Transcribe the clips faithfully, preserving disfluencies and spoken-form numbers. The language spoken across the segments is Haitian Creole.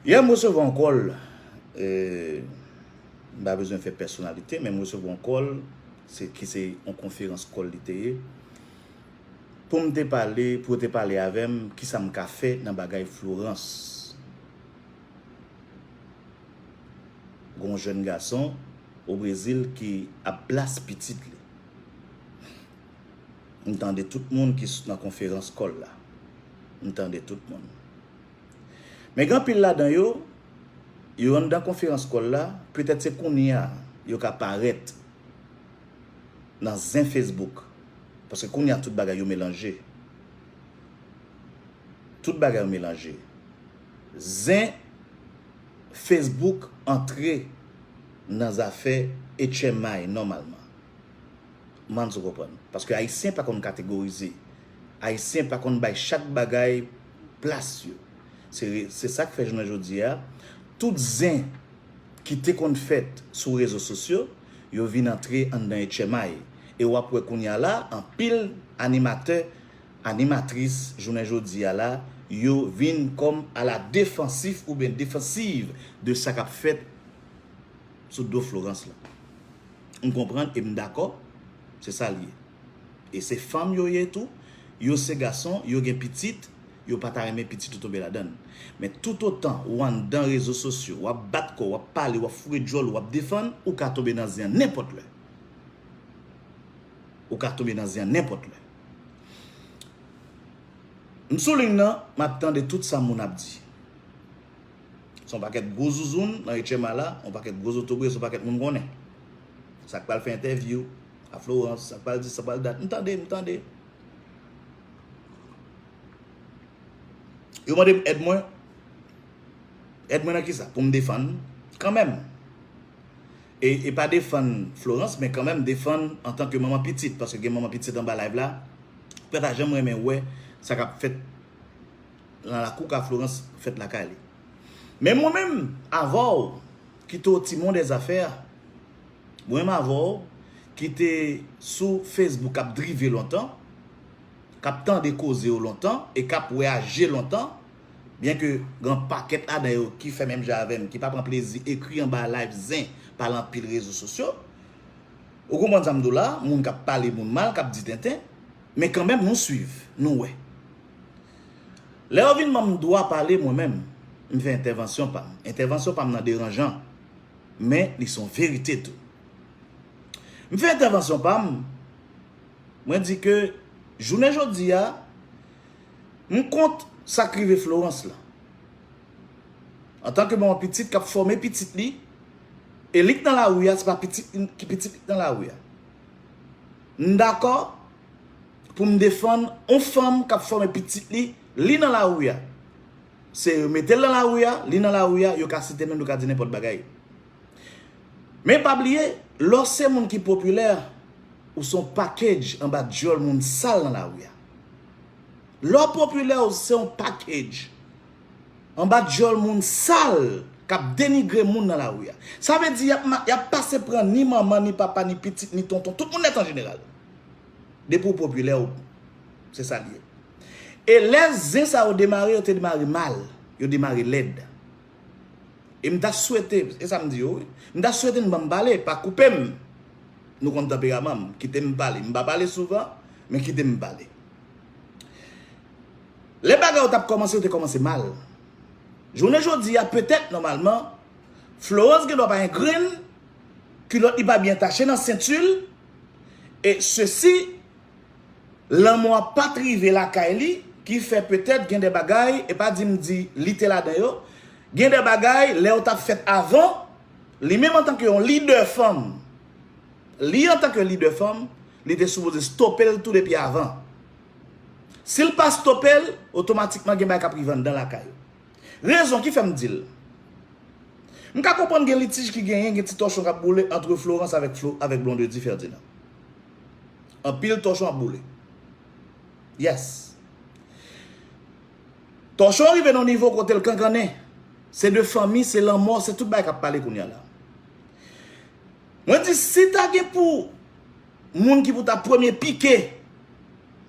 Yè m resevwa yon kòl, e, m pa bezwen fè pèsonalite, men m resevwa yon kòl, se, ki se yon konferans kòl li te ye, pou m te pale, pou yo te pale avè m, kisa m ka fè nan bagay Florence. Gon jèn gason o Brezil ki ap plas pitit li. M tande tout moun ki s-, nan konferans kòl la. M tande tout moun. Men gen anpil ladan yo, yo anndan konferans kòl la, petèt se kounye a yo ka parèt nan zen Facebook. Paske kounye a tout bagay yo melanje. Tout bagay yo melanje. Zen Facebook antre nan zafè H M I nòmalman. Mwen si w konprann. Paske Ayisyen pa konn kategorize. Ayisyen pa konn bay chak bagay plas yo. Se, se sa k fè jounen jodi a, tout zen ki te konn fèt sou rezo sosyo, yo vin antre anndan H M I. E w ap wè kounye a la, anpil animatè, animatris, jounen jodi a la, yo vin kòm a la defansif oubyen defansiv de sa k ap fèt sou do Florence la. M konprann e m dakò, se sa l ye. E se fanm yo ye tou, yo se gason, yo gen pitit, yo pa ta renmen pitit ou tonbe ladan l. Men toutotan ou anndan rezo sosyo, w ap bat kò w, w ap pale, w ap foure djòl ou, w ap defann, ou ka tonbe nan zen an nenpòt lè. Ou ka tonbe nan zen an nenpòt lè. M sou liy nan, m ap tande tout sa moun ap di. Se yon pakèt gwo zouzoun nan H M I la, yon pakèt gwo zotobre, se yon pakèt moun konnen. Sa k pral fè entèvyou a Florence, sa k pral di, sa k pral dat. M tande, m tande. Yo mande m èd mwen. Èd mwen nan kisa? Pou m defann kanmenm. E, e pa defann Florence, men kanmenm defann antanke manman pitit, paske gen manman pitit anba live la. Pèp pa janm renmen wè sa k ap fèt nan lakou ka Florence fèt lakay li. Men mwen menm, avè w, ki te o timon dè zafè a, mwen menm avè w, ki te sou Facebook ap drive lontan, k ap tande koze yo lontan e k ap wè a je lontan, byen ke gen pakèt ladan yo ki fè menm jan avè m, ki pa pran plezi ekri anba live zen, pale anpil rezo sosyo. Ou konprann sa m di w la, moun k ap pale moun mal, k ap di tenten, men kanmenm nou swiv, nou wè. Lè yo vin ban m dwa pale, mwen menm, m fè entèvansyon pa m. Entèvansyon pa m nan deranjan, men li se yon verite tou. M fè entèvansyon pa m, mwen di ke jounen jodi a, m kont sa k rive Florence la. Antanke manman pitit k ap fòme pitit li, e li k nan lari a, se pa pitit li, ki pitit li k nan lari a. M dakò pou m defann yon fanm k ap fòme pitit li, li nan lari a. Se yo mete l nan lari a, li nan lari a, yo ka site menm, yo ka di nenpòt bagay. Men pa bliye, lè w se moun ki popilè, ou se yon package anba djòl moun sal nan lari a. Lè w popilè, ou se yon package anba djòl moun sal k ap denigre moun nan lari a. Sa vle di, y ap ma-, y ap pase pran ni manman, ni papa, ni pitit, ni tonton, tout moun nèt an jeneral. Depi w popilè, ou, se sa l ye. E lè zen sa yo demare, yo te demare mal, yo demare lèd. E m ta swete, e sa m di yo, wi. M ta swete n ban m pale, pa koupe m. Nou konn tanperaman m, kite m pale. M pa pale souvan, men kite m pale. Lè bagay yo t ap kòmanse, yo te kòmanse mal. Jounen jodi a, petèt, nòmalman, Florence gen dwa pa gen grenn, kilòt li pa byen tache nan senti l, e sesi, lanmò a pa t rive lakay li, ki fè petèt gen de bagay, e pa di m di li te ladan yo, gen de bagay, lè yo t ap fèt avan, li menm antanke yon lidè fanm, li antanke lidè fanm, li te sipoze stope l tou depi avan. Si l pa stope l, otomatikman gen bagay k ap rive anndan lakay yo. Rezon ki fè m di l. M ka konprann gen litij ki genyen, gen ti tòchon k ap boule ant Florence avèk Flo, avèk Blondedy Ferdinand. Anpil tòchon ap boule. Yes. Tòchon rive nan nivo kote l kankannen. Se de fanmi, se lanmò, se tout bagay k ap pale kounye a la. Mwen di, si ta gen pou moun ki pou ta premye pike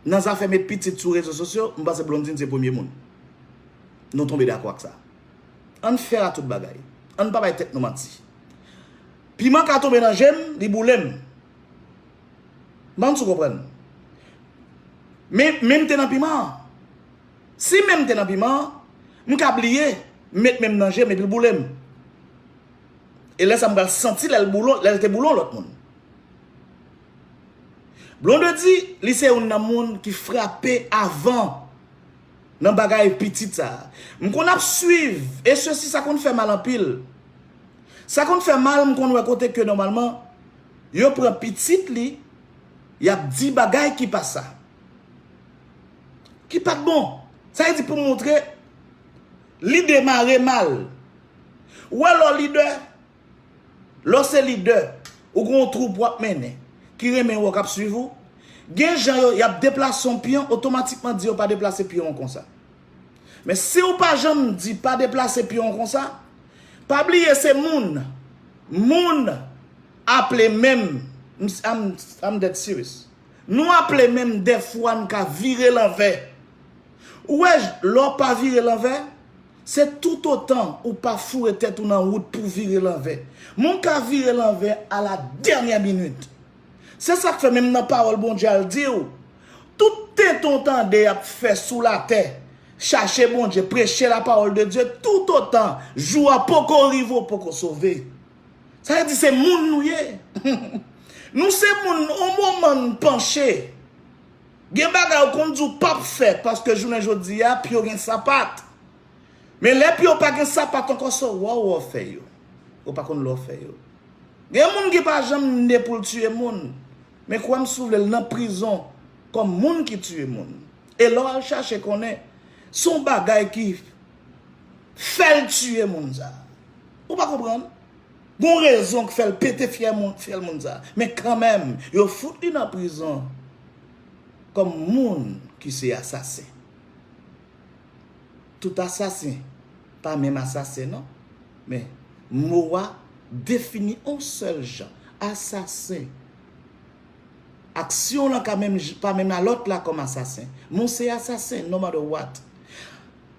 nan zafè met pitit sou rezo sosyo, m panse Blondedy se premye moun. Nou tonbe dakò ak sa. Ann fè a tout bagay. Ann pa bay tèt nou manti. Piman ka tonbe nan je m, li boule m. M pa konn si w konprann. Men, men m te nan piman an. Si men m te nan piman an, m ka bliye, m met men m nan je m epi l boule m. E lè sa m pral santi lè l boule, lè l te boule yon lòt moun. Blondedy, li se youn nan moun ki frape avan nan bagay pitit sa a. M konn ap swiv, e sesi sa konn fè mal anpil. Sa konn fè mal, m konn wè kote ke nòmalman, yo pran pitit li, y ap di bagay ki pa sa. Ki pa t bon. Sa vle di pou montre, li demare mal. Ou wè lè w lidè, lè w se lidè, ou gen yon twoup w ap mennen, ki renmen wè w, k ap swiv ou, gen jan yo, y ap deplase yon pyon, otomatikman di yo pa deplase pyon an konsa. Men si w pa janm di pa deplase pyon an konsa, pa bliye se moun, moun aple menm, I'm, I'm, I'm dead serious. Nou aple menm dèfwa n ka vire l anvè. Ou wè, lè w pa vire l anvè, se toutotan ou pa foure tèt ou nan wout pou vire l anvè. Men w ka vire l anvè à la dernière minute. Se sa k fè menm nan pawòl Bondye a l di w, tout tenten w tande y ap fè sou latè, chache Bondye, preche la parole de Dieu, toutotan jou a poko rive, w poko sove. Sa vle di se moun nou ye. Nou se moun, yon moman n panche. Gen bagay ou konn di w p ap fè, paske jounen jodi a, pye w gen sapat. Men lè pye w pa gen sapat ankò, se w wè w fè yo. Ou pa konn lè w fè yo. Gen moun ki pa janm ne pou l tiye moun. Men kwè m si w vle, l nan prizon kòm moun ki tiye moun. E lè w al chache konnen, se yon bagay ki fè l tiye moun sa a. Ou pa konprann? Gon rezon k fè l pete fyèl moun, fyèl moun sa a. Men kanmenm, yo fout li nan prizon kòm moun ki se asasen. Tout asasen pa menm asasen, non. Men mo a defini yon sèl jan. Asasen. Aksyon w lan ka menm, pa menm a lòt la kòm asasen. Men w se asasen, no matter what.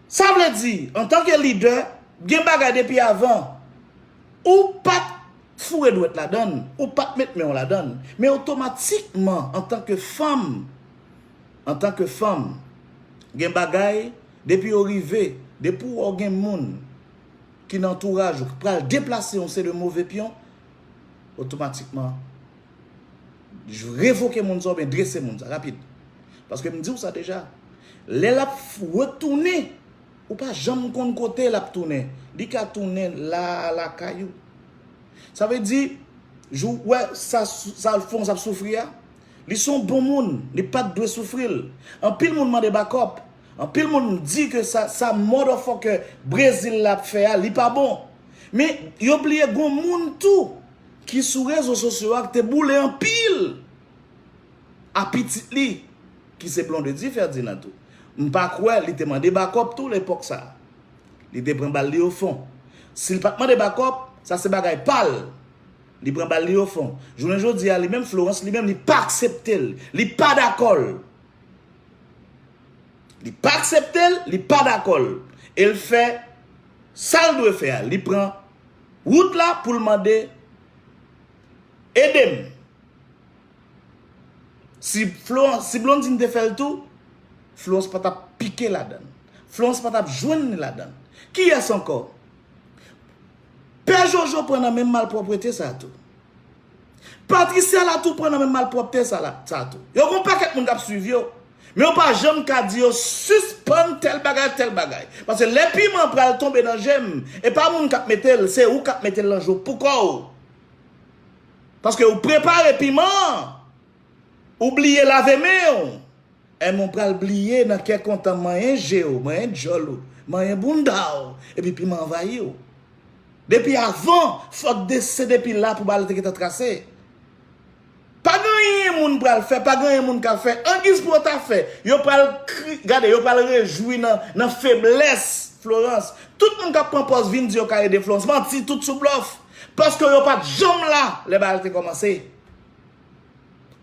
Sa vle di, antanke lidè, gen bagay depi avan, ou pa t foure dwèt ladan l, ou pa t met men w ladan l. Men otomatikman, antanke fanm, antanke fanm, gen bagay, depi yo rive, depi w wè w gen moun ki nan antouraj ou, ki pral deplase yon seri de move pyon, otomatikman, revoke moun sa oubyen drese moun sa, rapid. Paske m di w sa deja. Lè l ap retounen, ou pa janm konn kote l ap tounen. Li ka tounen la, lakay ou. Sa vle di, jou, w wè sa, sa Florence ap soufri a, li se yon bon moun, li pa t dwe soufri l. Anpil moun mande bakòp. Anpil moun di ke sa, sa motherfucker Brezil la ap fè a, li pa bon. Men, yo bliye gon moun tou ki sou rezo sosyo a ki te boule anpil a pitit li, ki se Blondedy Ferdinand tou. M pa kwè li te mande bakòp tou lepòk sa a. Li te pran bal li ofon. Si l pa t mande bakòp, sa se bagay pa l. Li pran bal li ofon. Jounen jodi a, li menm Florence, li menm, li pa aksepte l. Li pa dakò l. Li pa aksepte l, li pa dakò l. E l fè sa l dwe fè a. Li pran wout la pou l mande, ede m. Si Florence, si Blondine te fè l tou, Florence pa t ap pike ladan l. Florence pa t ap jwenn li ladan l. Kiyès ankò? Pè Jojo pran nan menm malpwòpte sa tou. Patricia la tou pran nan menm malpwòpte sa la, sa tou. Yo gon pakèt moun k ap swiv yo. Men yo pa janm ka di yo sispann tèl bagay, tèl bagay. Paske lè piman pral tonbe nan je m, e pa moun k ap mete l, se ou k ap mete l nan je w pou kò w. Paske ou prepare piman an, ou bliye lave men w. Enben w pral bliye nan kè kontan manyen je w, manyen djòl ou, manyen bounda w, epi piman anvayi w. Depi avan, fòk de, se depi la pou bagay la te gentan trase. Pa gen anyen moun pral fè, pa gen anyen moun ka fè, angiz pou yo ta fè, yo pral kri, gade, yo pral rejwi nan, nan feblès Florence. Tout moun k ap pran pòz vin di yo ka ede Florence, manti, tout sou blòf. Paske yo pa t janm la lè bagay la te kòmanse.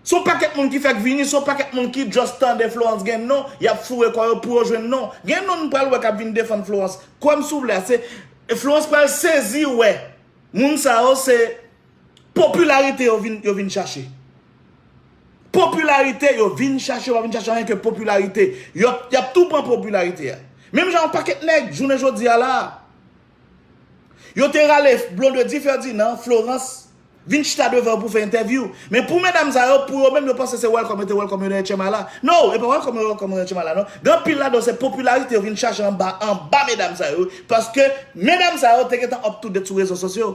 Se yon pakèt moun ki fèk vini, se yon pakèt moun ki just tande Florence gen non, y ap foure kò yo pou yo jwenn non. Gen non n pral wè k ap vin defann Florence. Kwè m si w vle a, se E Florence pral sezi wè moun sa yo se popilarite yo vin, yo vin chache. Popilarite yo vin chache, yo pa vin chache anyen ke popilarite. Yo, y ap tou pran popilarite a. Menm jan yon pakèt nèg, jounen jodi a la, yo te rale Blondedy Ferdinand, Florence, vin chita devan yo pou fè entèvyou. Men pou medam sa yo, pou yo menm, yo panse se welcome, yo te welcome yo nan H M I la. No, e pa welcome yo welcome yo nan H M I la, non. Gen anpil ladan yo, se popilarite yo vin chache anba, anba medam sa yo. Paske medam sa yo te gentan up to date sou rezo sosyo.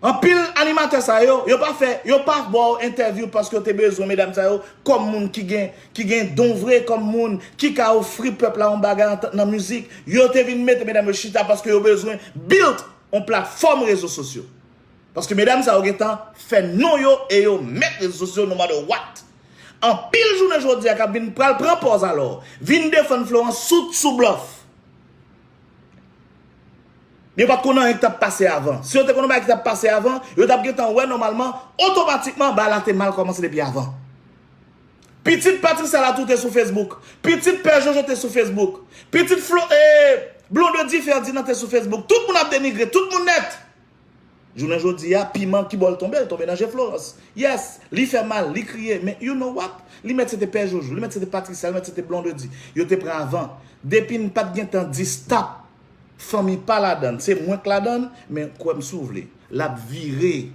Anpil animatè sa yo, yo pa fè, yo pa ba w entèvyou paske yo te bezwen medam sa yo kòm moun ki gen, ki gen don vre, kòm moun ki ka ofri pèp la yon bagay an, nan mizik. Yo te vin mete medam yo chita paske yo bezwen build yon platfòm rezo sosyo. Paske medam sa yo gentan fè non yo e yo mèt rezo sosyo no matter what. Anpil jounen jodi a k ap vin pral pran pòz alò, vin defann Florence sou, sou blòf. Yo pa t konn anyen ki t ap pase avan. Si yo te konn bagay ki t ap pase avan, yo t ap gentan wè nòmalman, otomatikman, bagay la te mal kòmanse depi avan. Pitit Patricia la tou te sou Facebook. Pitit Pè Jojo te sou Facebook. Pitit Flo, eh, Blondedy Ferdinand te sou Facebook. Tout moun ap denigre, tout moun nèt. Jounen jodi a, piman ki bò l tonbe, l tonbe nan je Florence. Yes, li fè mal, li kriye, men you know what? Li mèt se te Pè Jojo, li mèt se te Patricia, li mèt se te Blondedy. Yo te pran avan. Depi n pa t gentan di stop, fanmi pa ladann, se mwen k ladann, men kwè m si w vle, l ap vire.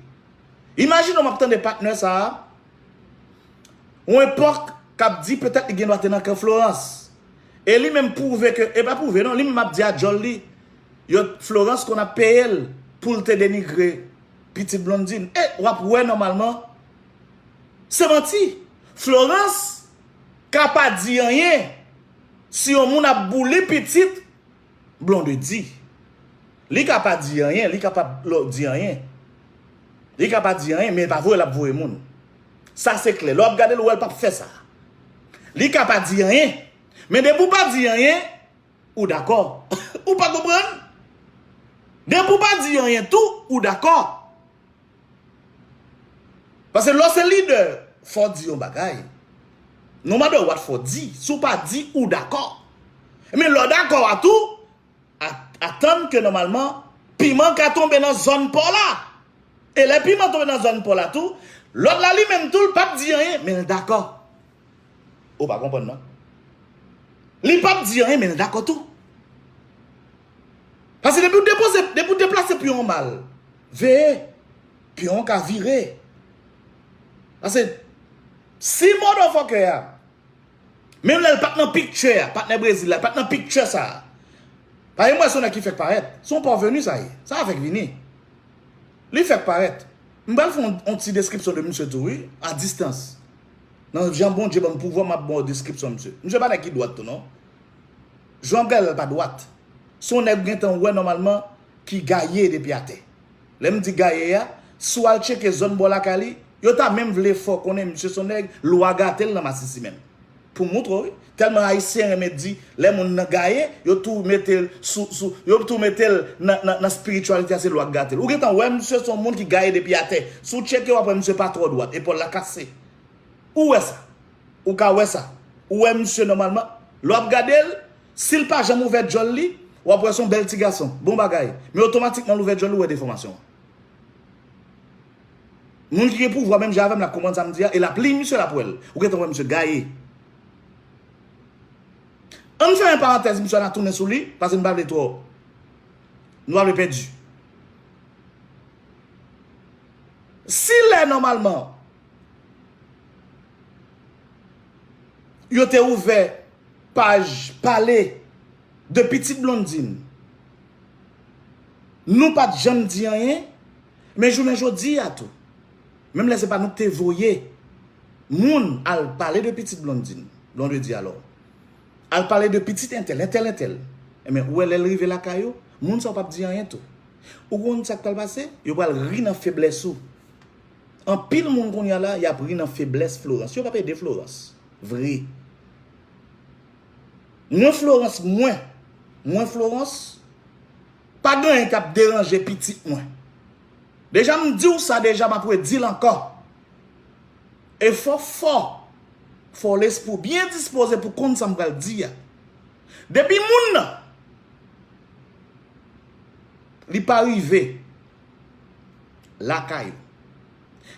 Imajine w m ap tande patnè sa a, yon epòk k ap di petèt li gen dwa te nan kan Florence. E li menm pwouve ke, e pa pwouve non, li menm ap di a djòl li, yo, Florence konn ap peye l pou l te denigre pitit Blondine. E w ap wè nòmalman, se manti. Florence ka pa di anyen si yon moun ap boule pitit Blondedy. Li ka pa di anyen, li ka pa di anyen. Li ka pa di anyen, men pa vre l ap voye moun. Sa se klè. Lè w ap gade l, ou wè l p ap fè sa. Li ka pa di anyen. Men depi w pa di anyen, ou dakò. Ou pa konprann? Depi w pa di anyen tou, ou dakò. Paske lè w se lidè, fò w di yon bagay. No matter what fò w di. Si w pa di, ou dakò. Men lè w dakò a tou, a-, atann ke nòmalman, piman ka tonbe nan zòn pa w la. E lè piman tonbe nan zòn pa w la tou, lòt la li menm tou, l p ap di anyen, men l dakò. Ou pa konprann non. Li p ap di anyen, men l dakò tou. Paske depi w depoze, depi w deplase pyon an mal, veye, pyon an ka vire. Paske si motherfucker a, menm lè l pa t nan picture a, patnè Brezil la, pa t nan picture sa a, pa gen mwen se yon nèg ki fèk parèt. Se yon parvenu sa ye. Sa a fèk vini. Li fèk parèt. M pral fè yon, yon ti deskripsyon de misye tou, wi, a distans. Nan jan Bondye ban m pouvwa, m ap ba w deskripsyon misye. Misye pa nèg ki dwat tou, non. Jan w ap gade l pa dwat. Se yon nèg w gentan wè nòmalman ki gaye depi atè. Lè m di gaye a, si w al tcheke zòn bò lakay li, yo ta menm vle fè w konnen misye se yon nèg lwa gate l nan masisi menm. Pou m moutre w, wi. Tèlman Ayisyen renmen di, lè moun nan gaye, yo tou mete l sou, sou, yo tou mete l nan, nan, nan spirityalite a, se lwa k gate l. Ou gentan wè misye se yon moun ki gaye depi atè. Si w tcheke, w ap wè misye pa twò dwat, epòl la kase. Ou wè sa. Ou ka wè sa. Ou wè misye nòmalman, lè w ap gade l, si l pa janm ouvè djòl li, w ap wè se yon bèl ti gason. Bon bagay. Men otomatikman l ouvè djòl li, ou wè defòmasyon an. Moun ki gen pouvwa menm jan avè m, l ap konprann sa m di a, e l ap li misye, l ap wè l. Ou gentan wè misye gaye. Ann fèmen parantèz, misye, ann a tounen sou li, paske m pa vle twò. Nou pa vle pèdi. Si lè nòmalman, yo te ouvè paj pale de pitit Blondine, nou pa t janm di anyen, men jounen jodi a tou, menm lè se pa nou k te voye moun al pale de pitit Blondine, Blondedy alò, al pale de pitit entèl, entèl, entèl, enben, ou wè lè l rive lakay ou, moun sa yo p ap di anyen tou. Ou konn sa k pral pase? Yo pral ri nan feblès ou. Anpil moun kounye a la, y ap ri nan feblès Florence. Yo p ap ede Florence. Vre. Mwen Florence, mwen, mwen Florence, pa gen anyen k ap deranje pitit mwen. Deja m di w sa deja, m ap redi l ankò. E fò fò, fò lespri w byen dispoze pou konn sa m pral di a. Depi moun nan, Li pa rive lakay ou.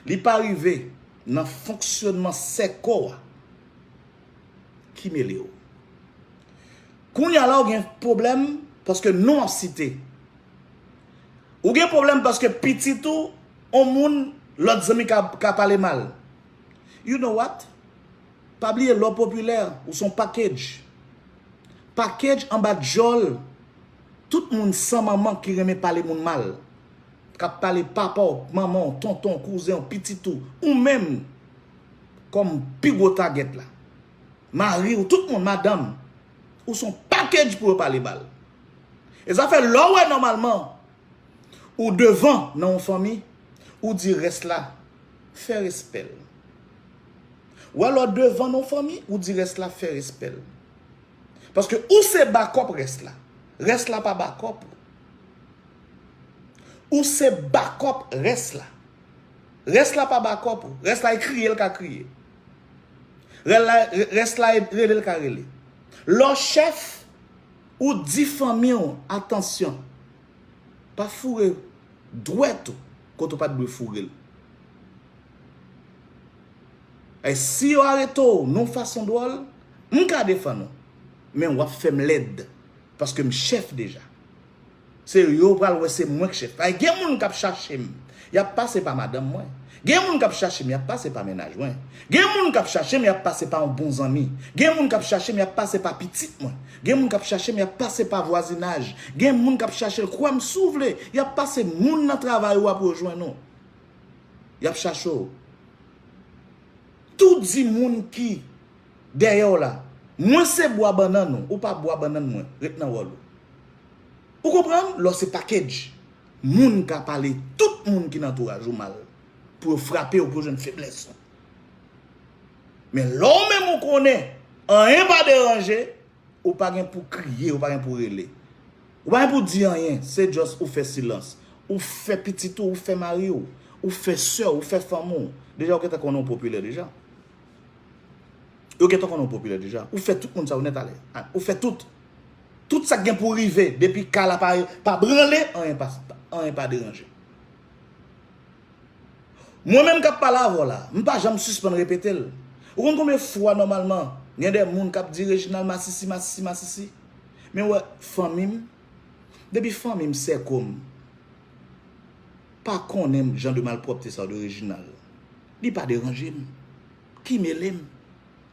Li pa rive nan fonksyonman sèkò a ki mele w. Kounye a la, ou gen pwoblèm paske non w ap site. Ou gen pwoblèm paske pitit ou, on moun, lòt zanmi ka, ka pale mal. You know what? Pa bliye lè w popilè, ou se yon package. Package anba djòl tout moun san manman ki renmen pale moun mal. K ap pale papa w, manman w, tonton w, kouzen w, pitit ou, ou menm kòm pi gwo tagèt la. Mari w, tout moun, madanm, ou se yon package pou yo pale mal. E sa fè lè w wè nòmalman, ou devan nan yon fanmi, ou di rès la, fè respè l. Ou wè lè w devan nan yon fanmi, ou di rès la, fè respè l. Paske ou se bakòp rès la. Rès la pa bakòp ou. Ou se bakòp rès la. Rès la pa bakòp ou. Rès la e kriye l ka kriye. Rès la, rès la e rele l ka rele. Lè w chèf, ou di fanmi w, atansyon, pa foure dwèt ou kote w pa t dwe foure l. E si yo arete w nan yon fason dwòl, m ka defann ou. Men w ap fè m lèd, paske m chèf deja. Se yo pral wè se mwen k chèf. Ay, gen moun k ap chache m, y ap pase pa madanm mwen. Gen moun k ap chache m, y ap pase pa mennaj mwen. Gen moun k ap chache m, y ap pase pa yon bon zanmi. Gen moun k ap chache m, y ap pase pa pitit mwen. Gen moun k ap chache m, y ap pase pa vwazinaj. Gen moun k ap chache l, kwè m si w vle, y ap pase moun nan travay ou ap rejwenn ou. Y ap chache w. Tou di moun ki dèyè w la, mwen se bwa bannann ou, ou pa bwa bannann mwen, ret nan wòl ou. Ou konprann? Lè w se package, moun ka pale tout moun ki nan antouraj ou mal pou yo frape w, pou yo jwenn feblès ou. Men lè w menm ou konnen anyen pa deranje, ou pa gen pou kriye, ou pa gen pou rele. Ou pa gen pou di anyen, se just ou fè silans. Ou fè pitit ou, ou fè mari w, ou fè sè w, ou fè fanmi w. Deja ou gentan konnen w popilè deja. Ou gentan konnen w popilè deja. Ou fè tout moun sa yo nèt alèz. Ou fè tout. Tout sa k gen pou rive, depi ka la pa, pa branle, anyen pa, anyen pa deranje. Mwen menm k ap pale avè w la, m pa janm sispann repete l. Ou konn konbyen fwa nòmalman gen de moun k ap di Reginald masisi, masisi, masisi? Men w wè, fanmi m, depi fanmi m, sèko m, pa konnen jan de malpwòpte sa yo de Reginald, li pa deranje m. Ki mele m?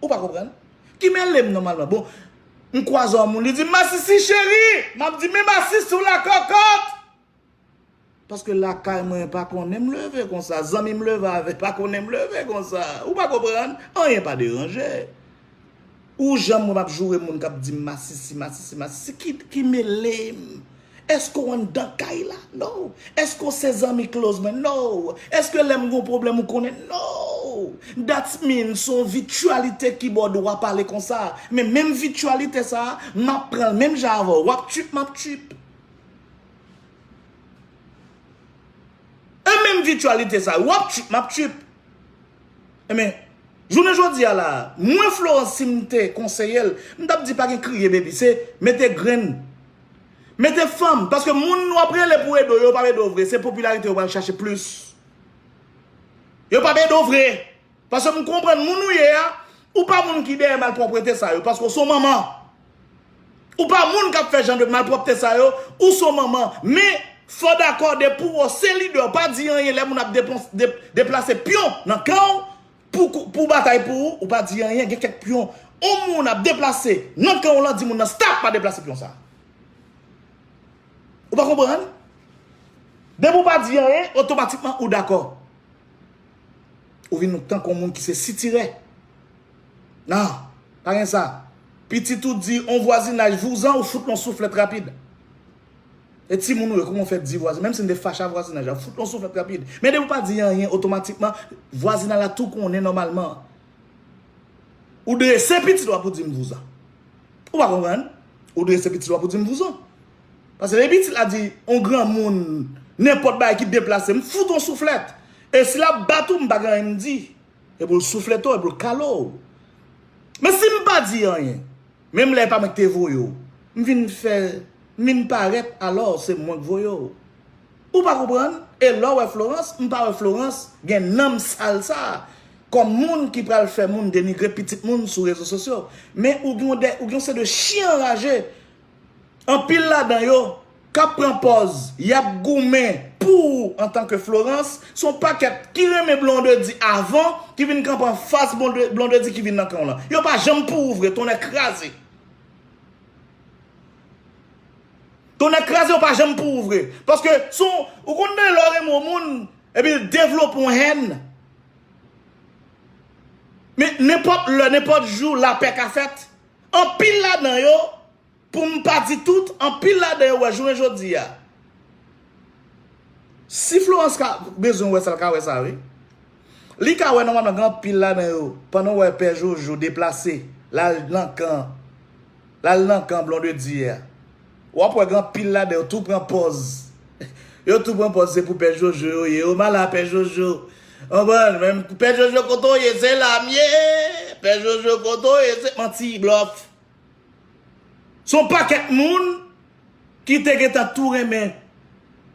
Ou pa konprann? Ki mele m nòmalman? Bon, m kwaze yon moun, li di m, "Masisi cheri!" M ap di, "Men masisi w la kòkòt!" Paske lakay mwen pa konnen m leve konsa. Zanmi m leve avè pa konnen m leve konsa. Ou pa konprann? Anyen pa deranje. Ou janm wè m ap joure moun k ap di m masisi, masisi, masisi. Ki, ki mele m? Èske w anndan kay la? No. Èske w se zanmi close mwen? No. Èske lè m gon pwoblèm ou konnen? No. That means se yon vityalite ki ba w dwa pale konsa. Men menm vityalite sa a, m ap pran l menm jan avè w. W ap trip, m ap trip. E menm vityalite sa, w ap trip, m ap trip. Enben, jounen jodi a la, mwen Florence, si m te konseye l, m t ap di pa gen kriye, baby, se mete grenn. Mete fanm, paske moun w ap rele pou ede w, yo p ap ede w vre, se popilarite yo pral chache plis. Yo p ap ede w vre. Paske m konprann moun ou ye a, ou pa moun ki dèyè malpwòpte sa yo, paske w se yon manman. Ou pa moun k ap fè jan de malpwòpte sa yo, ou se yon manman. Men, fò w dakò, depi w se lidè, w pa di anyen lè moun ap depons-, de-, deplase pyon nan kan w, pou, pou batay pou ou, ou pa di anyen, gen kèk pyon. Yon moun ap deplase nan kan w lan, di moun nan, "Stop, pa deplase pyon sa a." Ou pa konprann? Depi w pa di anyen, otomatikman ou dakò. Ou vin tankou yon moun ki se sitirè. Non, pa gen sa. Pitit ou di yon vwazinaj vouzan, ou fout l yon souflèt rapid. E timoun ou yo, kòman w fè di vwazinaj? Menm si n te fache a vwazinaj la, ou fout l yon souflèt rapid. Men depi w pa di anyen, otomatikman, vwazinaj la tou konnen nòmalman. Ou drese pitit ou a pou di m vouzan. Ou pa konprann? Ou drese pitit ou a pou di m vouzan. Paske lè pitit la di, yon granmoun, nenpòt bagay ki deplase, m fout yon souflèt. E si l ap bat ou, m pa gen anyen m di. E pou l souflete w, e pou l kale w. Men si m pa di anyen, menm lè e pa mwen ki te voye w, m vin fè, m vin parèt, alò se mwen k voye w. Ou pa konprann? E lè w wè Florence, m pa wè Florence gen nanm sal sa a. Kòm moun ki pral fè moun denigre pitit moun sou rezo sosyo. Men ou gen yon de, ou gen yon se de chyen anraje. Anpil ladan yo k ap pran pòz, y ap goumen pou ou antanke Florence, se yon pakèt ki renmen Blondedy avan, ki vin kanpe anfas Blonde-, Blondedy ki vin nan kan w lan. Yo pa janm pou ou vre, tonnè kraze. Tonnè kraze, yo pa janm pou ou vre. Paske si w, ou konn gen lè w renmen yon moun, epi l devlope yon hèn. Men nenpòt lè, nenpòt jou, lapè ka fèt. Anpil ladan yo, pou m pa di tout, anpil ladan yo wè jounen jodi a. Si Florence ka bezwen wè sa, l ka wè sa, wi. Li ka wè nòmalman gen anpil ladan yo, pandan w wè Pè Jojo deplase, l al nan kan, l al nan kan Blondedy a. W ap wè gen anpil ladan yo tou pran pòz. Yo tou pran pòz, se pou Pè Jojo yo ye. Yo mal a Pè Jojo. Konprann? Menm Pè Jojo kote w ye, se la m ye. Pè Jojo kote w ye, se manti, blòf. Se yon pakèt moun ki te gentan tou renmen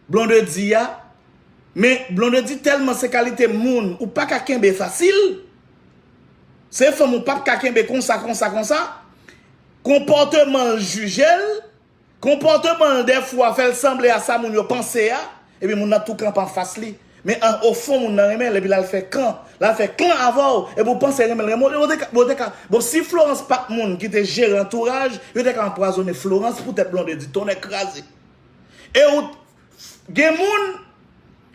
Blondedy a, men Blondedy tèlman se kalite moun ou pa ka kenbe fasil, se fanm ou p ap ka kenbe konsa, konsa, konsa, konpòteman l jije l, konpòteman l dèfwa fè l sanble a sa moun yo panse a, epi moun nan tou kanpe anfas li. Men an, ofon, moun nan renmen l, epi l al fè kan, l al fè kan avè w, epi w panse renmen l, renmen w, yo te ka, yo te ka, bon, si Florence pa t moun ki te jere antouraj, yo te ka anpwazonnen Florence poutèt Blondedy, tonnè kraze. E ou, gen moun,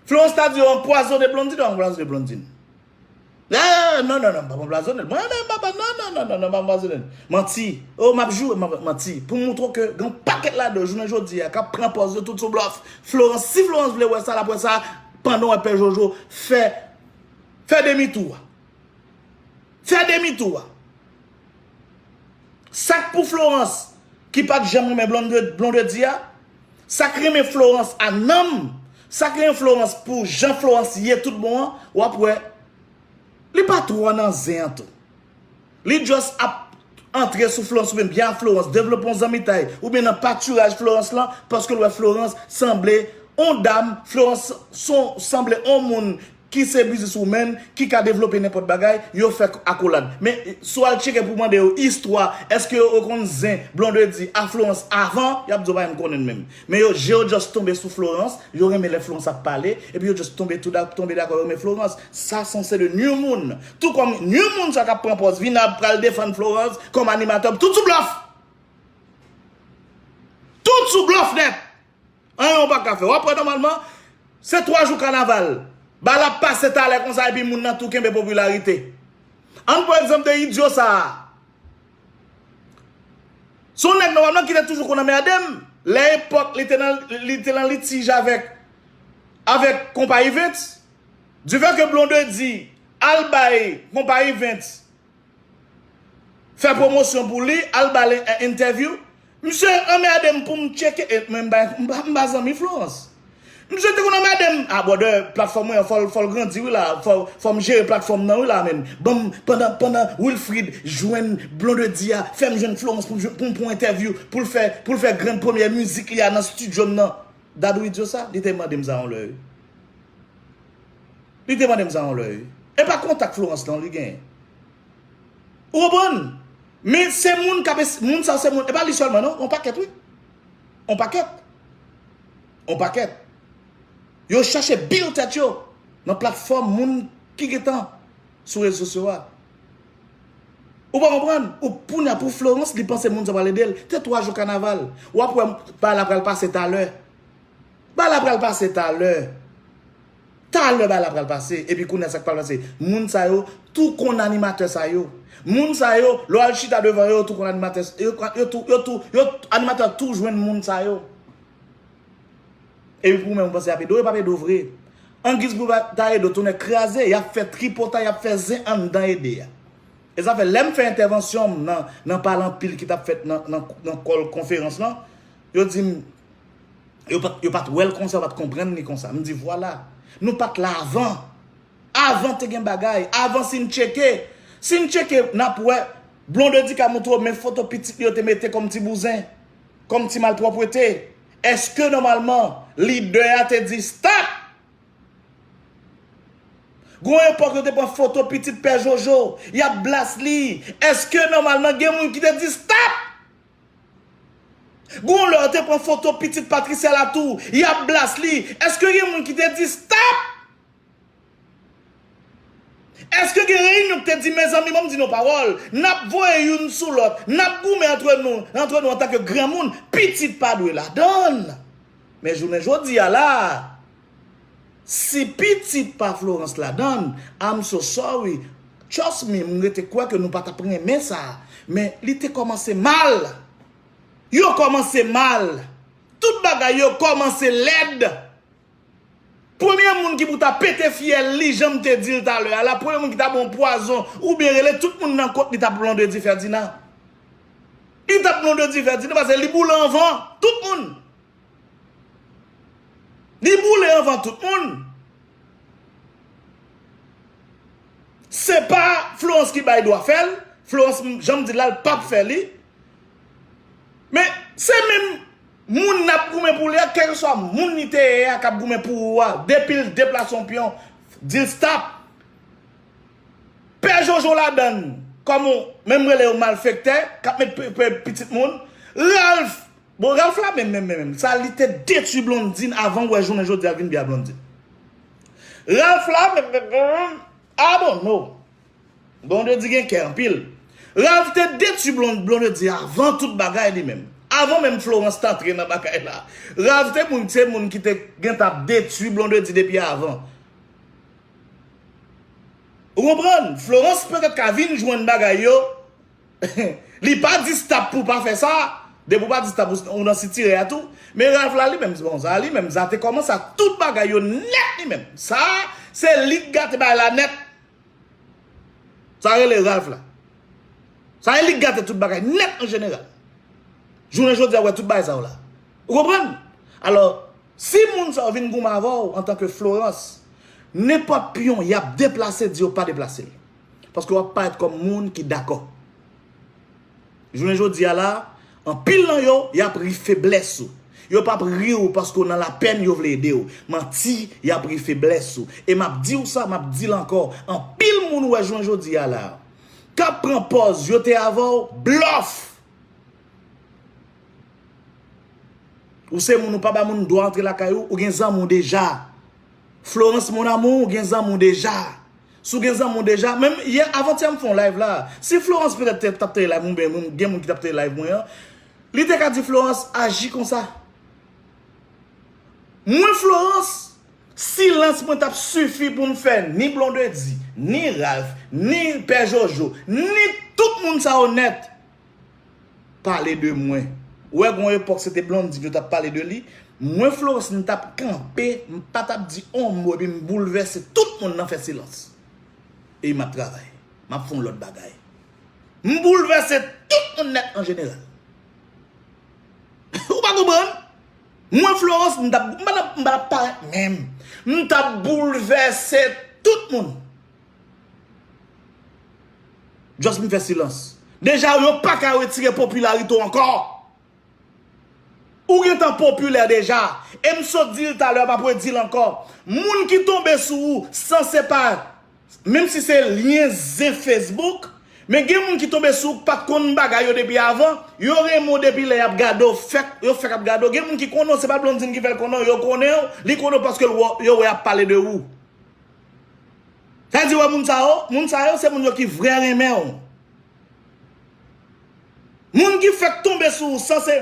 Florence ta di yo anpwazonnen Blondedy, yo anpwazonnen Blondedy. Ah, non, non, non, m p ap anpwazonnen l. Mwen, non, m p ap, non, non, non, non, non, m p ap anpwazonnen l. Manti. Oh, m ap joure, m ap, manti. Pou m montre w ke gen yon pakèt ladan yo, jounen jodi a, k ap pran pòz yo tout sou blòf. Florence, si Florence vle wè sa, l ap wè sa, pandan w wè Pè Jojo fè, fè demi tou a. Fè demi tou a. Sa k pou Florence, ki pa t janm renmen Blonde, Blondedy a, sa k renmen Florence a nanm, sa k renmen Florence pou jan Florence ye tout bon an, w ap wè, li pa twò nan zen an tou. Li just ap antre sou Florence oubyen byen a Florence, devlope yon zanmitay, oubyen nan patiraj Florence lan, paske l wè Florence sanble on dam, Florence son, sanble on moun ki se business woman, ki ka devlope nenpòt bagay, yo fè akolad. Men, si w al tcheke pou mande yo istwa, èske yo, yo konn zen Blondedy a Florence avan, y ap di w pa menm konnen l menm. Men yo, je yo just tonbe sou Florence, yo renmen lè Florence ap pale, epi yo just tonbe tou da-, tonbe dakò, yo renmen Florence. Sa sanse de nuire moun. Tou kòm nuire moun sa k ap pran pòz, vin ap pral defann Florence kòm animatè, tout sou blòf. Tout sou blòf nèt. Anyen w pa ka fè. W ap wè nòmalman, se twa jou kanaval. Bal ap pase talè konsa epi moun nan tou kenbe popilarite. Ann pran egzanp de idyo sa a. Se yon nèg nòmalman ki te toujou konn anmède m. Lè epòk li te nan, li te nan litij avèk, avèk konpa Events. Difè ke Blondedy al bay konpa Events fè pwomosyon pou li, al ba l en-, entèvyou. Misye anmède m pou m tcheke, e, men m pa, m pa, m pa zanmi Florence. Misye te konn anmède m, a, brother, platfòm mwen an, fò l, fò l grandi, wi, la, fò, fò m jere platfòm nan, wi, la, men. Ban m, pandan, pandan Wilfrid jwenn Blondedy a, fè m jwenn Florence pou m jwenn, pou m pran entèvyou, pou l fè, pou l fè grenn premyè mizik li a nan estidyo m nan. Dadou idyo sa, li te mande m sa yon lè, wi. Li te mande m sa yon lè, wi. E pa kontak Florence non, li genyen. Ou konprann? Men se moun k ap es-, moun sa se moun, e pa li sèlman non, yon pakèt wi. Yon pakèt. Yon pakèt. Yo chache build tèt yo nan platfòm moun ki gentan sou rezo sosyo a. Ou pa konprann? Ou kounye a pou Florence, li panse moun sa pral ede l. Te twa jou kanaval. W ap wè bagay la pral pase talè. Bagay la pral pase talè. Talè bagay la pral pase. Epi kounye a sa k pral pase. Moun sa yo tou konn animatè sa yo. Moun sa yo, lè w al chita devan yo, yo tou konn animatè. Yo, yo tou, yo tou, yo, animatè tou jwenn moun sa yo. Epi pou mwen, mwen panse y ap ede w, yo p ap ede w vre. Angiz pou ta ede w, tonnè kraze, y ap fè tripotay, y ap fè zen anndan ede a. E sa fè, lè m fè entèvansyon m nan, nan pale anpil ki t ap fèt nan, nan, nan kòl konferans lan, yo di m, yo pa t, yo pa t wè l konsa, yo pa t konprann li konsa. M di, vwala, nou pa t la avan. Avan te gen bagay, avan si n tcheke, si n tcheke, n ap wè, Blondedy ka montre w men foto pitit li yo te mete kòm ti bouzen, kòm ti malpwòpte. Èske nòmalman lidè a te di stop? Gon epòk yo te pran foto pitit pè Jojo, y ap blas li. Èske nòmalman gen moun ki te di stop? Gon lè yo te pran foto pitit Patricia la tou, y ap blas li. Èske gen moun ki te di stop? Èske gen reyinyon ki te di mezanmi, ban m di nou pawòl, n ap voye youn sou lòt, n ap goumen antre nou, antre nou antanke granmoun, pitit pa dwe ladann? Men jounen jodi a la, si pitit pa Florence ladann, I'm so sorry. Trust me, m rete kwè ke nou pa t ap renmen sa. Men li te kòmanse mal. Yo kòmanse mal. Tout bagay yo kòmanse lèd. Premye moun ki pou ta pete fyèl li, jan m te di l talè a la, premye moun ki ta ba yon pwazon oubyen rele tout moun nan kot li t ap Blondedy Ferdinand. Li t ap Blondedy Ferdinand paske li boule anvan tout moun. Li boule anvan tout moun. Se pa Florence ki bay dwa fè l. Florence, jan m di l la, l p ap fè li. Men, se menm moun n ap goumen pou li a, kèlkeswa moun li te ye a k ap goumen pou ou a, depi l deplase yon pyon, di l stop. Pè Jojo ladann, kòm ou, menm rele yo malfektè, k ap met pe- pe- pitit moun. Ralph, bon, Ralph la menm, menm, menm, menm. Sa li te detwi Blondine avan w wè jounen jodi a l vin byen a Blondine. Ralph la menm, menm, menm, menm. Ah bon, no. Blondedy gen kè anpil. Ralph te detwi Blon- Blondedy avan tout bagay li menm. Avan menm Florence t antre nan bagay la. Ralph te moun, se moun ki te gentan ap detwi Blondedy depi avan. Ou konprann? Florence petèt ka vin jwenn bagay yo. Li pa di stop pou pa fè sa. Depi w pa di stop, ou nan sitire a tou. Men Ralph la li menm, bon, sa li menm, sa te kòmanse ak tout bagay yo nèt li menm. Sa, se li k gate bagay la nèt. Sa rele Ralph la. Sa e li k gate tout bagay nèt an jeneral. Jounen jodi a, w wè tout bagay sa yo la. Ou konprann? Alò, si moun sa yo vin goumen avè w antanke Florence, nenpòt pyon y ap deplase, di yo pa deplase l. Paske w ap parèt kòm moun ki dakò. Jounen jodi a la, anpil nan yo, y ap ri feblès ou. Yo p ap ri w paske w nan lapèn, yo vle ede w. Manti, y ap ri feblès ou. E m ap di w sa, m ap di l ankò. Anpil moun ou wè jounen jodi a la, k ap pran pòz yo te avè w, blòf. Ou se moun, ou pa ba moun dwa antre lakay ou, ou gen zanmi w deja. Florence, mon amour, ou gen zanmi w deja. Si w gen zanmi w deja, menm yè, avantyè m fè yon live la. Si Florence petèt te, t ap tande live mwen, oubyen moun, gen moun ki t ap tande live mwen an, li te ka di Florence, aji konsa. Mwen, Florence, silans mwen t ap sifi pou m fè ni Blondedy, ni Ralph, ni Pè Jojo, ni tout moun sa yo nèt pale de mwen. Ou wè, gon epòk, se te Blondedy yo t ap pale de li. Mwen, Florence, m t ap kanpe, m pa t ap di on mo, epi m boulvèse tout moun nan fè silans. E m ap travay. M ap fè yon lòt bagay. M boulvèse tout moun nèt an jeneral. Ou pa konprann? Mwen, Florence, m t ap, m pa t ap, m pa t ap parèt menm. M t ap boulvèse tout moun. Just m fè silans. Deja, yo pa ka retire popilarite w ankò. Ou gentan popilè deja. E m sot di l talè, m ap redi l ankò. Moun ki tonbe sou ou san se pa, menm si se lyen zen Facebook, men gen moun ki tonbe sou ou k pa t konn bagay yo depi avan, yo renmen w depi lè y ap gade w, fèk, yo fèk ap gade w. Gen moun ki konnen w, se pa Blondine ki fè l konnen w, yo konnen w, li konnen w paske l wè, yo wè y ap pale de ou. Sa di wè moun sa yo, moun sa yo se moun yo ki vrè renmen w. Moun ki fèk tonbe sou ou san se,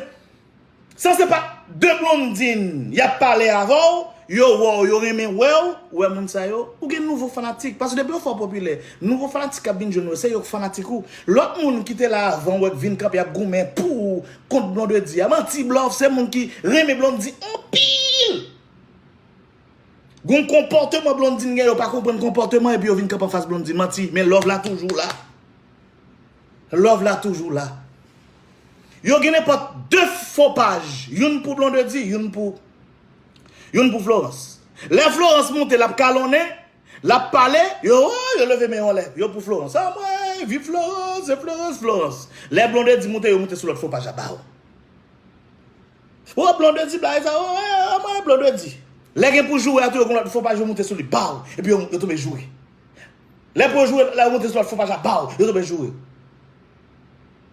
san se pa de Blondine y ap pale avè w, yo wè w, yo renmen wè w, ou wè moun sa yo, ou gen nouvo fanatik. Paske depi yo fè w popilè, nouvo fanatik k ap vin jwenn ou, se yo k fanatik ou. Lòt moun ki te la avan w, k vin kanpe ap goumen pou ou kont Blondedy a, manti, blòf, se moun ki renmen Blondedy anpil. Gon konpòteman Blondine gen, yo pa konprann konpòteman epi yo vin kanpe anfas Blondine. Manti, men love la toujou la. Love la toujou la. Yo gen nenpòt de fo paj, youn pou Blondedy, youn pou, youn pou Florence. Lè Florence monte, l ap kalonnen, l ap pale, yo, oh, yo leve men yo anlè, yo pou Florence. Anmwey, viv Florence, se Florence, Florence. Lè Blondedy monte, yo monte sou lòt fo paj la ba w. O, Blondedy, blayi sa, o, e, e, mwen, Blondedy. Lè gen pou joure a tou, yo gon lòt fon paj yo moute sou li, baw, epi yo, yo tonbe joure. Lè pou yo joure, lè yo moute sou lòt fon paj la, baw, yo tonbe joure.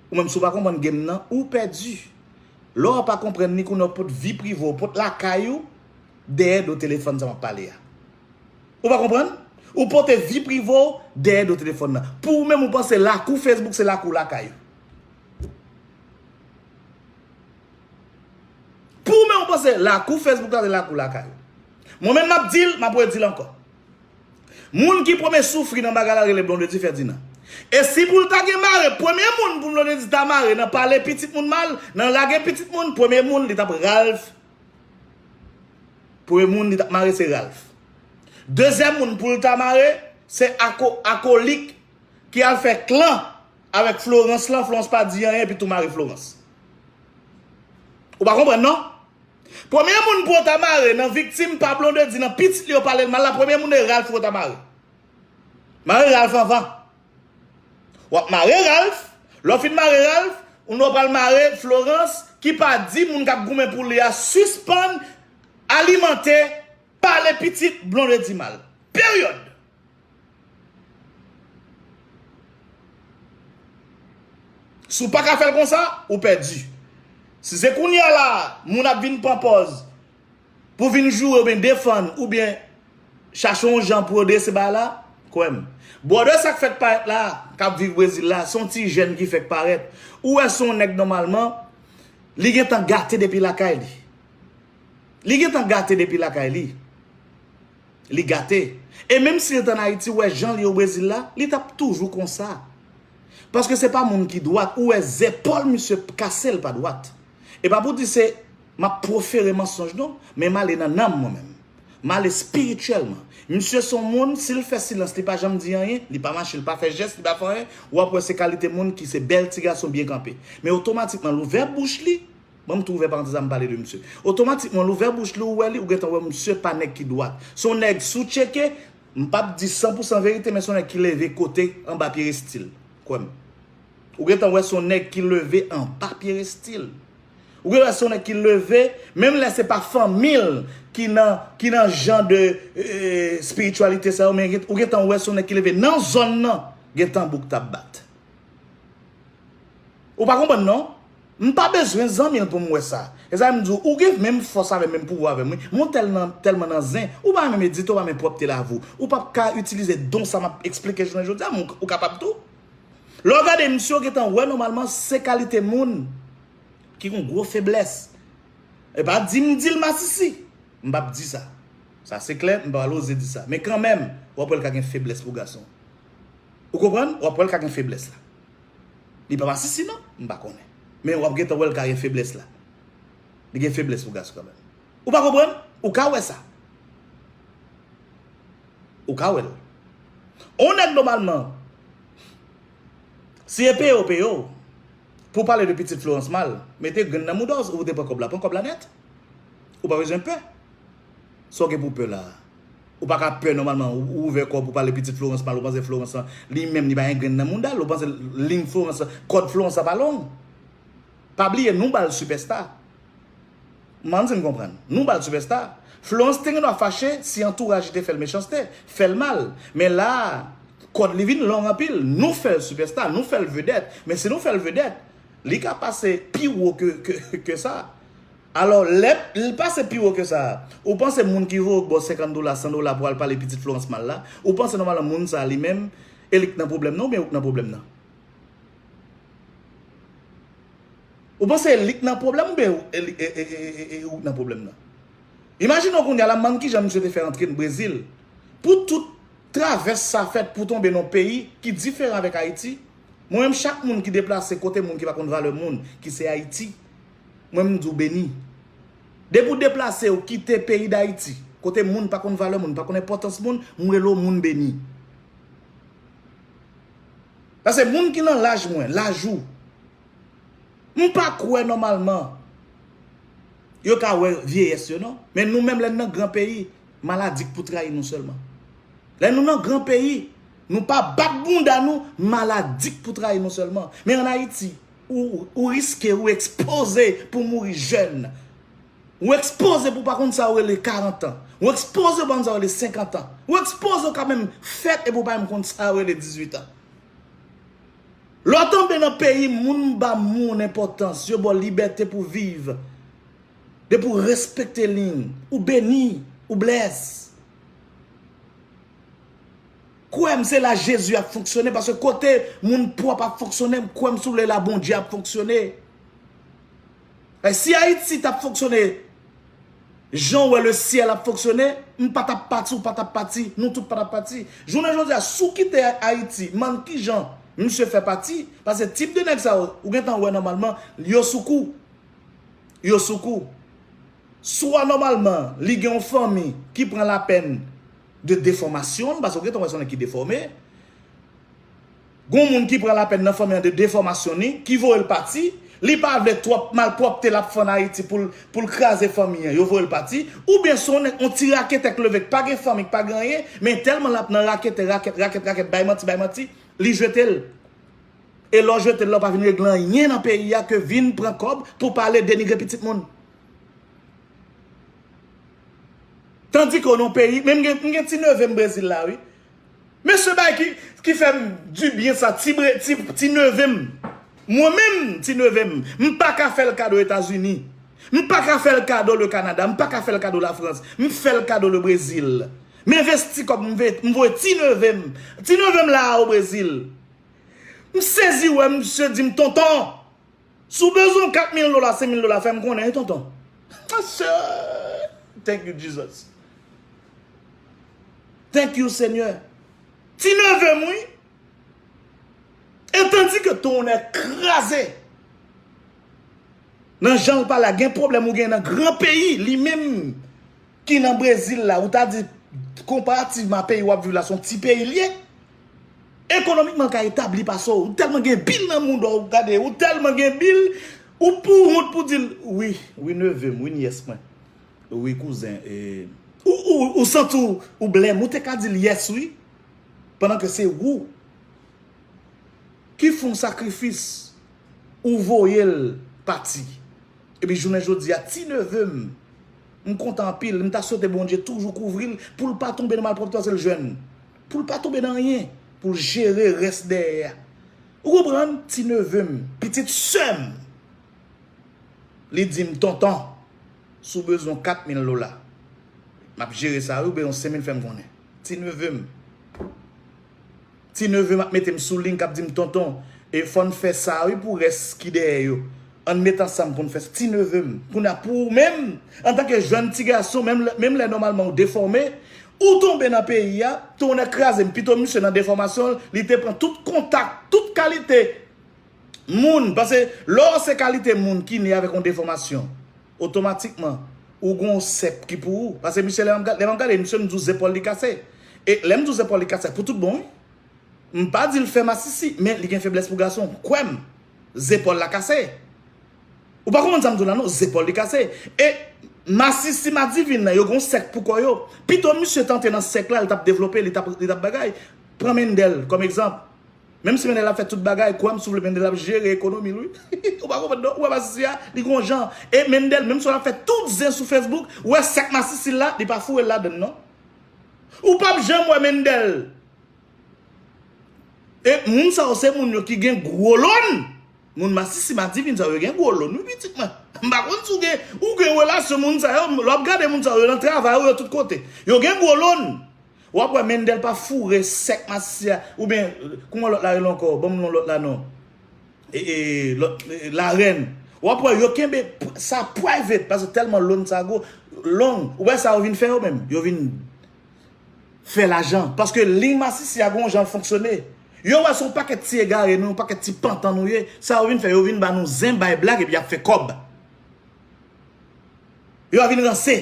Ou menm, si w pa konprann game nan, ou pèdi. Lè w pa konprann li, kounye a w pot vi prive w, pot lakay ou, dèyè do telefòn sa m ap pale a. Ou pa konprann? Ou pote vi prive w dèyè do telefòn nan. Pou ou menm, ou panse lakou Facebook se lakou lakay ou. Pou ou menm, ou panse lakou Facebook la se lakou lakay ou. Mwen menm, m ap di l, m ap redi l ankò. Moun ki premye soufri nan bagay la rele Blondedy Ferdinand. E si pou l ta gen mare, premye moun pou Blondedy ta mare nan pale pitit moun mal, nan lage pitit moun, premye moun li t ap Ralph. Premye moun li t ap mare se Ralph. Dezyèm moun pou l ta mare se ako, akolik ki al fè klan avèk Florence lan, Florence pa di anyen epi tou mare Florence. Ou pa konprann non? Premye moun pou w ta mare nan viktim pa Blondedy nan pitit li yo pale l mal la, premye moun e Ralph pou w ta mare. Mare Ralph anvan. W ap mare Ralph, lè w fin mare Ralph, ou nou pral mare Florence ki pa di moun k ap goumen pou li a sispann alimante pale pitit Blondedy mal. Peryòd. Si w pa ka fè l konsa, ou pèdi. Si se kounye a la, moun ap vin pran pòz pou vin joure oubyen defann oubyen chache yon jan pou yo drese bagay la, kwè m. Brother sa k fèk parèt la, k ap viv Brezil la, se yon ti jèn ki fèk parèt. Ou wè se yon nèg nòmalman, li gentan gate depi lakay li. Li gentan gate depi lakay li. Li gate. E menm si l t ann Ayiti, ou wè jan l ye o Brezil la, li t ap toujou konsa. Paske se pa moun ki dwat, ou wè zepòl misye kase l pa dwat. E pa pou di se m ap pwofere mansonj non, men m ale nan nanm mwen menm. M ale espirityèlman. Misye se yon moun, si l fè silans, li pa janm di anyen, li pa mache, li pa fè jès, li pa fè anyen, w ap wè se kalite moun ki se bèl ti gason byen kanpe. Men otomatikman, l ouvè bouch li, Ban m tou ouvè parantèz la, m pale de misye. Otomatikman, l ouvè bouch li, ou wè li, ou gentan wè misye pa nèg ki dwat. Se yon nèg, si w tcheke, m p ap di san pou san verite, men se yon nèg ki leve kote anba pyedestal. Kwè m. Ou gentan wè se yon nèg ki leve anba pyedestal. Ou gentan wè se yon nèg ki leve, menm lè se pa fanmi l ki nan, ki nan jan de, eh, espirityalite sa yo, men gen, ou gentan wè se yon nèg ki leve nan zòn nan, gen tanbou k t ap bat. Ou pa konprann non? M pa bezwen zanmi l pou m wè sa. E sa m di w, ou gen menm fòs avè m, menm pouvwa avè m, wi. Men w tèlman, tèlman nan zen, ou pa menm edite, ou pa menm pwòpte lavi w. Ou p ap ka itilize don sa m ap eksplike jounen jodi a, men w, ou kapab tou. Lè w gade misye, w gentan wè nòmalman se kalite moun ki gen gwo feblès. E pa di m di l masisi. M p ap di sa. Sa se klè, m pa pral oze di sa. Men kanmenm, w ap wè l ka gen feblès pou gason. Ou konprann? W ap wè l ka gen feblès la. Li pa masisi non, m pa konnen. Men w ap gentan wè l ka gen feblès la. Li gen feblès pou gason kanmenm. Ou pa konprann? Ou ka wè sa. Ou ka wè l. On nèg nòmalman, si e peye w peye w, pou pale de pitit Florence mal, mete grenn nan mouda w, ou te pran kòb la, pran kòb la nèt. Ou pa bezwen pè. Sa w gen pou pè la? Ou pa ka pè nòmalman, ou, ou ouvè kò w pou pale pitit Florence mal, ou panse Florence lan, li menm, li pa gen grenn nan mouda l, ou panse liy Florence, kòd Florence la pa long. Pa bliye, nou ba l sipèsta. M ann di n konprann. Nou ba l sipèsta. Florence te gen dwa fache si antouraj li te fè l mechanste, fè l mal. Men la, kòd li vin long anpil. Nou fè l sipèsta, nou fè l vedèt. Men si nou fè l vedèt, li ka pase pi wo ke, ke, ke sa. Alò, lè l pase pi wo ke sa, ou panse moun ki voye w bò senkant dola, san dola pou al pale pitit Florence mal la, ou panse nòmalman moun sa li menm, e li k nan pwoblèm nan oubyen ou k nan pwoblèm nan? Ou panse e li k nan pwoblèm oubyen e li, e, e, e, e, e ou k nan pwoblèm nan? Imajine w kounye a la, m mann kijan misye te fè antre n Brezil. Pou tout travès sa fèt pou tonbe nan yon peyi ki diferan avèk Ayiti, mwen menm, chak moun ki deplase kote moun ki pa konn valè moun, ki se Ayiti, mwen menm, m di w beni. Depi w deplase, w kite peyi Dayiti, kote moun pa konn valè moun, pa konn enpòtans moun, m rele w moun beni. Paske moun ki nan laj mwen, laj ou, m pa kwè nòmalman yo ka wè vyeyès yo non. Men nou menm, lè n nan gran peyi, maladi k pou trayi nou sèlman. Lè nou nan gran peyi, nou pa bat bounda nou, maladi k pou trayi nou sèlman. Men ann Ayiti, ou, ou riske, ou ekspoze pou mouri jèn. Ou ekspoze pou w pa konn sa yo rele karant an. Ou ekspoze pou w pa konn sa yo rele senkant an. Ou ekspoze ou ka menm fèt epi w pa menm konn sa yo rele dizuit an. Lè w tonbe nan peyi moun ba moun enpòtans, yo ba w libète pou w viv, depi w respekte liy, ou beni, ou bless. Kwè m, se la Jezi ap fonksyone, paske kote moun pwòp ap fonksyone, kwè m, si w vle, la Bondye ap fonksyone. E si Ayiti t ap fonksyone jan w wè le syèl ap fonksyone, m pa t ap pati, ou pa t ap pati, nou tout pa t ap pati. Jounen jodi a, si w kite Ayiti, m ann ki jan misye fè pati, paske tip de nèg sa yo, ou gentan wè nòmalman, yo sou kou. Yo sou kou. Swa nòmalman, li gen yon fanmi ki pran lapèn de defòmasyon l, paske w gentan wè se yon nèg ki defòme. Gon moun ki pran lapèn nan fanmi an de defòmasyon li, ki voye l pati, li pa vle twòp malpwòpte l ap fè ann Ayiti pou l, pou l kraze fanmi an, yo voye l pati, oubyen se yon nèg, yon ti raketè k leve, k pa gen fanmi, k pa gen anyen, men tèlman l ap nan raketè, rakèt, rakèt, rakèt, bay manti, bay manti, li jete l. E lè w jete l la, w pa vin regle anyen nan peyi a ke vin pran kòb pou pale denigre pitit moun. Tandike w nan peyi, men m gen, m gen ti neve m Brezil la, wi. Mesye bay ki, ki fè m dibyen sa, ti, bre- ti, ti neve m. Mwen menm, ti neve m, m pa ka fè l kado Etazini. M pa ka fè l kado le Kanada, m pa ka fè l kado Lafrans. M fè l kado le Brezil. M envesti kòb, m ve- m voye ti neve m. Ti neve m la a o Brezil. M sezi wè misye di m, tonton, si w bezwen kat mil dola, senk mil dola, fè m konnen, wi, tonton. Thank you, Jesus. Thank you, Senyè. Ti neve m, wi. E tandike tonnè kraze. Nan jan l pale a, gen pwoblèm ou gen nan gran peyi, li menm ki nan Brezil la, ou ta di, konparativman a peyi w ap viv la, se yon ti peyi l ye. Ekonomikman, l ka etabli pase w. Ou tèlman gen bil nan mouda w, gade, ou tèlman gen bil, ou pou wont pou di l, wi, wi, neve m, wi, nyès mwen. Wi, kouzen, e, ou, ou, ou santi w, ou blèm, ou te ka di l, yès, wi. Pandan ke se ou ki fè yon sakrifis, ou voye l pati. Epi jounen jodi a, ti neve m, m kontan anpil, m ta swete Bondye toujou kouvri l, pou l pa tonbe nan malpwòpte, paske l jèn. Pou l pa tonbe nan anyen, pou l jere rès dèyè a. Ou konprann? Ti neve m, pitit sè m, li di m, tonton, si w bezwen kat mil dola, m ap jere sa, wi, ou bezwen senk mil, fè m konnen. Ti neve m. Ti neve m ap mete m sou liy, k ap di m, tonton, e fò n fè sa, wi, pou rès ki dèyè yo. Ann met ansanm pou n fè sa. Ti neve m. Kounye a, pou ou menm, antanke jèn ti gason, menm lè, menm lè nòmalman ou defòme, ou tonbe nan peyi a, tonnè kraze m, pito misye nan defòmasyon l, li te pran tout kontak, tout kalite moun, paske lè w se kalite moun ki ne avèk yon defòmasyon, otomatikman, ou gen yon sèk ki pou ou. Paske misye, lè m ap gade, lè m ap gade misye, m di w zepòl li kase. E lè m di w zepòl li kase, pou tout bon, wi. M pa di l fè masisi, men li gen feblès pou gason. Kwè m, zepòl la kase. Ou pa konprann sa m di w la, non? Zepòl li kase. E masisi madivin nan, yo gen yon sèk pou kò yo. Pito misye t antre nan sèk la, li t ap devlope, li t ap, li t ap bagay. Pran Mendel kòm egzanp. Menm si Mendel ap fè tout bagay, kwè m, si w vle, Mendel ap jere ekonomi l, wi. Ou pa konprann, non? Ou wè masisi a, li gon jan. E Mendel, menm si w ap fè tout zen sou Facebook, ou wè sèk masisi l la, li pa foure l ladann, non. Ou p ap janm wè Mendel. E moun sa yo, se moun yo ki gen gwo lòn. Moun masisi madivin sa yo, yo gen gwo lòn, wi, pitit mwen. M pa konn si w gen, ou gen relasyon moun sa yo, lè w ap gade moun sa yo, yo nan travay, yo tout kote. Yo gen gwo lòn. W ap wè Mendel pa foure sèk masisi a, oubyen, kòman lòt la rele ankò? Ban m non lòt la non. E, e, lòt, e, Larèn. W ap wè yo kenbe p- sa private, paske tèlman lòn sa gwo, long. Ou wè sa yo vin fè yo menm? Yo vin fè lajan. Paske liy masisi a gon jan l fonksyone. Yo wè se yon pakèt ti egare nou, yon pakèt ti pantan nou ye. Sa yo vin fè, yo vin ba nou zen, bay blag, epi y ap fè kòb. Yo a vin ranse.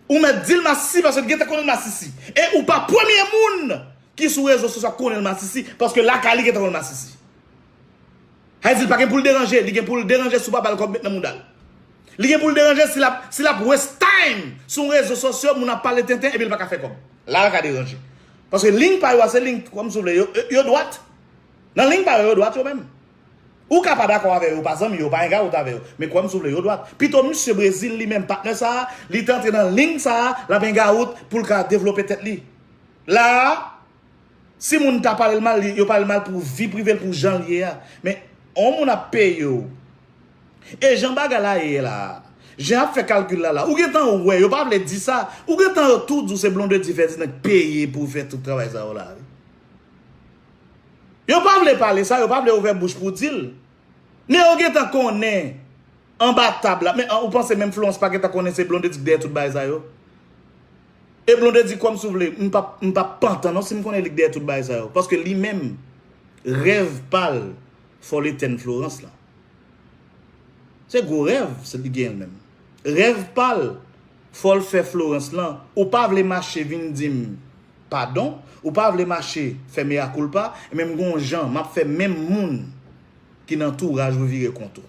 Ou mèt di l masisi paske l gentan konnen l masisi. E ou pa premye moun ki sou rezo sosyo a konnen l masisi, paske lakay li gentan konnen l masisi. Sa vle di l pa gen pou l deranje, li gen pou l deranje si w pa ba l kòb, met nan mouda l. Li gen pou l deranje si l ap, si l ap waste time sou rezo sosyo, moun ap pale tenten epi l pa ka fè kòb. La l ka deranje. Paske liy pa yo a se liy, kòm si w vle, yo, yo, yo dwat. Nan liy pa yo, yo dwat yo menm. Ou ka pa dakò avè yo, pa zanmi yo, pa engawout avè yo. Men kwè m si w vle, yo dwat. Pito misye Brezil li menm, patnè sa a, li te antre nan liy sa a, l ap engawout pou l ka devlope tèt li. La a, si moun ta pale l mal, li- yo pale l mal pou vi prive l, pou jan l ye a. Men, yon moun ap peye w. E jan bagay la ye la, jan ap fè kalkil la la, ou gentan wè, yo pa vle di sa, ou gentan yo tou di w se Blondedy Ferdinand k peye pou fè tout travay sa yo la, wi. Yo pa vle pale sa, yo pa vle ouvè bouch pou di l. Men yo gentan konnen anba tab la. Men ou panse menm Florence pa gentan konnen se Blondedy k dèyè tout bagay sa yo? E Blondedy, kwè m si w vle, m p ap, m p ap pantan non si m konnen li k dèyè tout bagay sa yo. Paske li menm, rèv pa l, fò l etèn Florence lan. Se gwo rèv, se li genyen l menm. Rèv pa l, fò l fè Florence lan. Ou pa vle mache vin di m padon, ou pa vle mache fè mea culpa, e menm gon jan, m ap fè menm moun ki nan antouraj ou vire kont ou.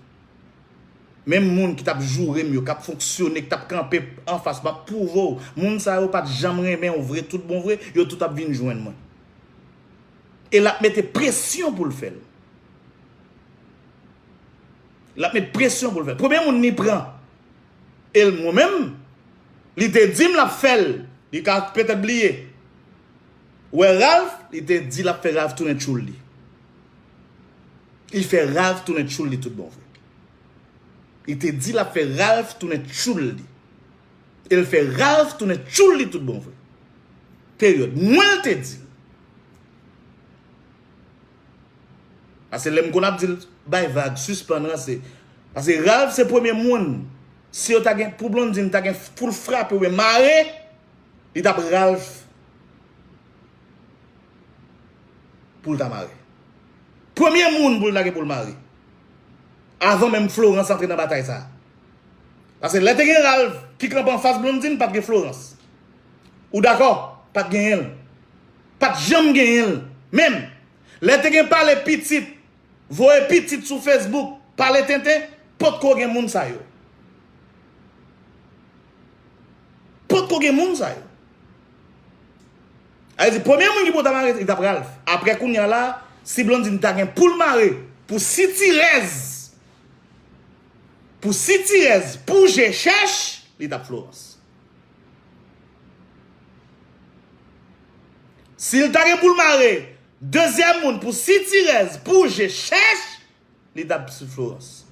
Menm moun ki t ap joure m yo, k ap fonksyone, ki t ap kanpe anfas, m ap pwouve w, moun sa yo pa t janm renmen w vre, tout bon vre, yo tout ap vin jwenn mwen. E l ap mete presyon pou l fè l. L ap met presyon pou l fè l. Premye moun li pran. E l, mwen menm, li te di m l ap fè l. Li ka petèt bliye. Ou wè Ralph, li te di l ap fè Ralph tounen tchoul li. Li fè Ralph tounen tchoul li tout bon vre. Li te di l ap fè Ralph tounen tchoul li. E l fè Ralph tounen tchoul li tout bon vre. Peryòd. Mwen l te di l. Paske lè m konn ap di l, bay vag, sispann ranse. Paske Ralph se premye moun, si yo ta gen, pou Blondedy ta gen pou l frape oubyen mare, li t ap Ralph pou l ta mare. Premye moun pou l ta gen pou l mare. Avan menm Florence antre nan batay sa a. Paske lè te gen Ralph ki kanpe anfas Blondedy, pa t gen Florence. Ou dakò? Pa t genyen l. Pa t janm genyen l. Menm, lè te gen pale pitit, voye pitit sou Facebook, pale tenten, potko gen moun sa yo. Potko gen moun sa yo. A vle di, premye moun ki pou ta mare, li t ap Ralph. Apre kounye a la, si Blondedy ta gen pou l mare, pou sitirèz, pou sitirèz, pou je chèch, li t ap Florence. Si l ta gen pou l mare, dezyèm moun pou sitirèz, pou je chèch, li t ap sou Florence.